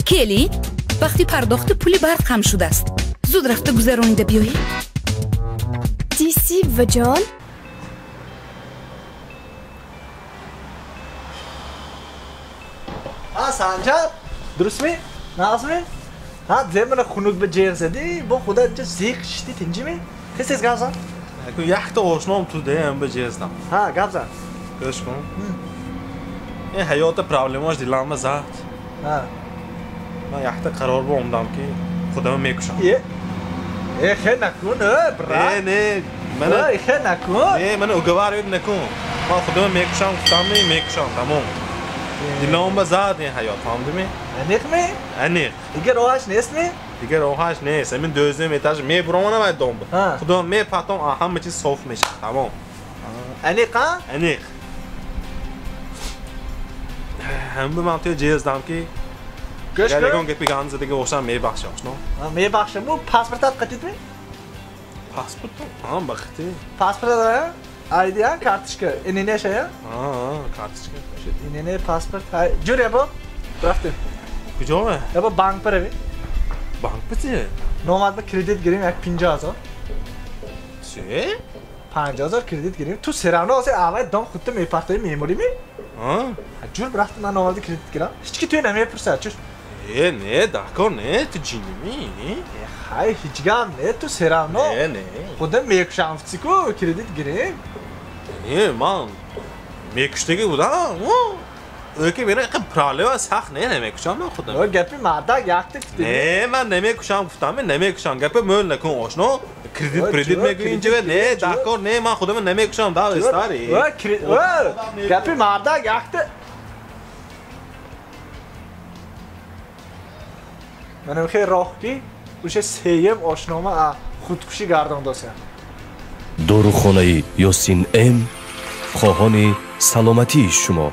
Келин, вақти пардохти пули барқ ҳам шудааст. Зуд рафта гузаронида биёед. Диси буваҷон. Ҳа, Санҷар, дурустми? Нағзми? Ҳа, зе мана хунук ба ҷеғ задӣ, бо худа инҷа зиқ шишти тинҷими? Тез тез гап зан. Акун якта ошном ту деям ба ҷеғ задам. Ҳа, гап зан. Гӯш кун. Ин ҳаёта проблемаш дилама зад. Ҳа. Ман якта қарор ба омдам ки худама мекушам. Е, э, хе накун, э, брат. Не, не, мана э, хе накун. Не, мана уговаривать накун. Ман худама мекушам, гуфтам мекушам, тамом. Дилам ба зад ин ҳаёт, фаҳмидӣ? Аниқми? Аниқ. Дигар роҳаш нестми? Дигар роҳаш нест. Ҳамин дӯзем этаж мебуроманам ай дом. Худам мепатом, ҳама чиз соф мешавад, тамом. Аниқ, а? Аниқ. Ҳама ман туя ҷеғ задам ки Гӯш агар кун. ягон гапи ганд задага бошам, мебахши, ошно. Мебахшам. Бу паспортат қатидми? Паспорт? Ҳа, бахти. Паспорт а? ID а, карточка. ИНН шая? Ҳа, карточка. ИНН паспорт. Ҳай, ҷур ябо. Рафтем. Куҷо? Ябо банк баравем. Банк бити? Номад ба кредит гирем як 50 000. Чӣ? 50 000 кредит гирем. Ту всё равно осе аввал дом худта мепартои меморими? Ҳа? Ҷур рафтем, ман номади кредит гирам. Ҳеч ки туя намепурсад, чур. Э, не, даркор не, ту ҷинними? Ҳай, ҳеҷ гап не, ту всё равно. Не, не. Худам мекушам, ку кредит гирем. Не, ман мекуштагӣ будам. Ӯ ки бера иқа проблема сахт не, намекушам ман худам. Ё гапи мардак якта гуфтӣ. Не, ман намекушам гуфтам, намекушам. Гапа мӯл накун, ошно. Кредит, Ой, кредит чё, мегӯӣ инҷа, кредит, не, чё? даркор не, ман худам намекушам, да, старый. Ё, ё, гапи мардак якта. Манам хел роҳ ки уша сеюм ошнома а худкушӣ гардондося. Дорухонаи Ёсин М хоҳони саломатии шумо.